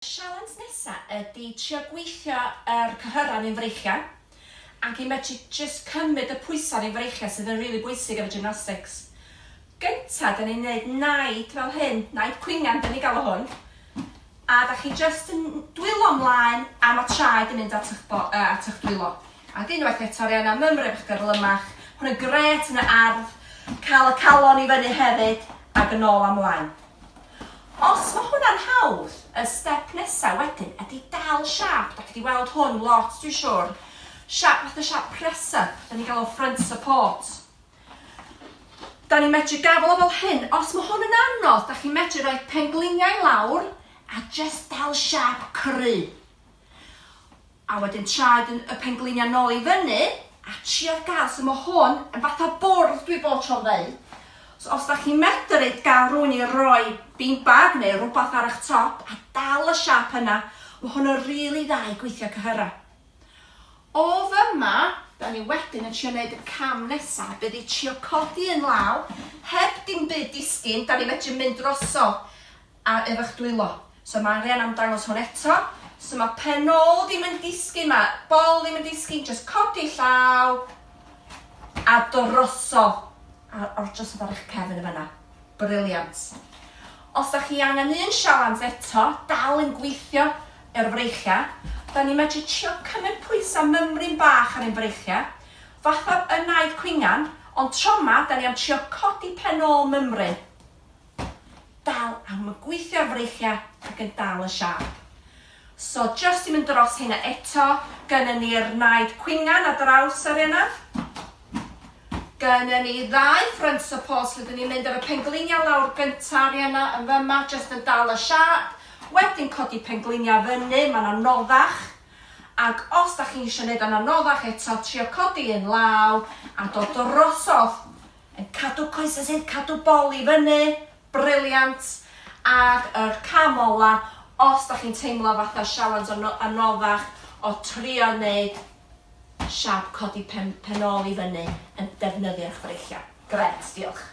Sialens nesa ydi trio gweithio yr cyhyrau neu'n freichiau ac i medru jyst cymryd y pwysau ar ein freichiau sydd yn rili bwysig efo gymnastics. Gynta da ni'n neud naid fel hyn, naid cwingan da ni galw hwn, a da chi jyst yn dwylo mlaen a ma traed yn mynd at eich bo- yy at eich dwylo. Ac unwaith eto Arianna, mymryn bach gyflymach, hwn yn grêt yn y ardd, cael y calon i fyny hefyd ac yn ôl a mlaen. Os ma hwnna'n hawdd, y step nesa wedyn ydi dal siâp, dach chi 'di weld hwn lot dwi'n siwr, siâp fatha siâp press up, da ni'n galw front support. Da ni'n medru gafel o fel hyn, os ma hwn yn anodd, da chi'n medru rhoi pengliniau lawr a just dal siâp cry. A wedyn traed yn y pengliniau nôl i fyny a trio gael, so mae hwn yn fatha bwrdd dwi bob tro'n ddeud. So os da chi'n medru gael rhywun i roi bean bag neu rhywbeth ar eich top a dal y siap yna, mae hwn yn rili dda i gweithio cyhyrau. O fyma, da ni wedyn yn trio neud y cam nesa, bydd i trio codi yn law, heb dim byd disgyn, da ni medru mynd drosodd a efo'ch dwylo. So mae Arian am dangos hwn eto. So mae pen ôl ddim yn disgyn, mae bol ddim yn disgyn, just codi llaw a drosodd. A or drosodd ar eich cefn yn fanna. Brilliant. Os da chi angen un sialens eto, dal yn gweithio i'r freichiau, da ni'n medru trio cymryd pwysau mymryn bach ar ein breichiau, fatha y naid cwingan, ond tro 'ma, da ni am trio codi pen ôl mymryn. Dal am y gweithio ar freichiau ac yn dal y siâp. So jyst i mynd dros heina eto, gynnon ni'r naid cwingan ar draws Arianna. Gynnon ni ddau front support lle dyn ni'n mynd efo pengliniau lawr gynta Arianna yn fyma, jyst yn dal y siâp. Wedyn codi pengliniau fyny, mae'n anoddach. Ac os da chi'n eisiau neud o'n anoddach eto, trio codi un law a dod drosodd. Yn cadw coesau syth, cadw bol i fyny, brilliant. Ac yr cam ola, os da chi'n teimlo fatha sialens anoddach o trio neud siap codi pen, pen ôl i fyny yn defnyddio'ch freichiau. Gret, diolch.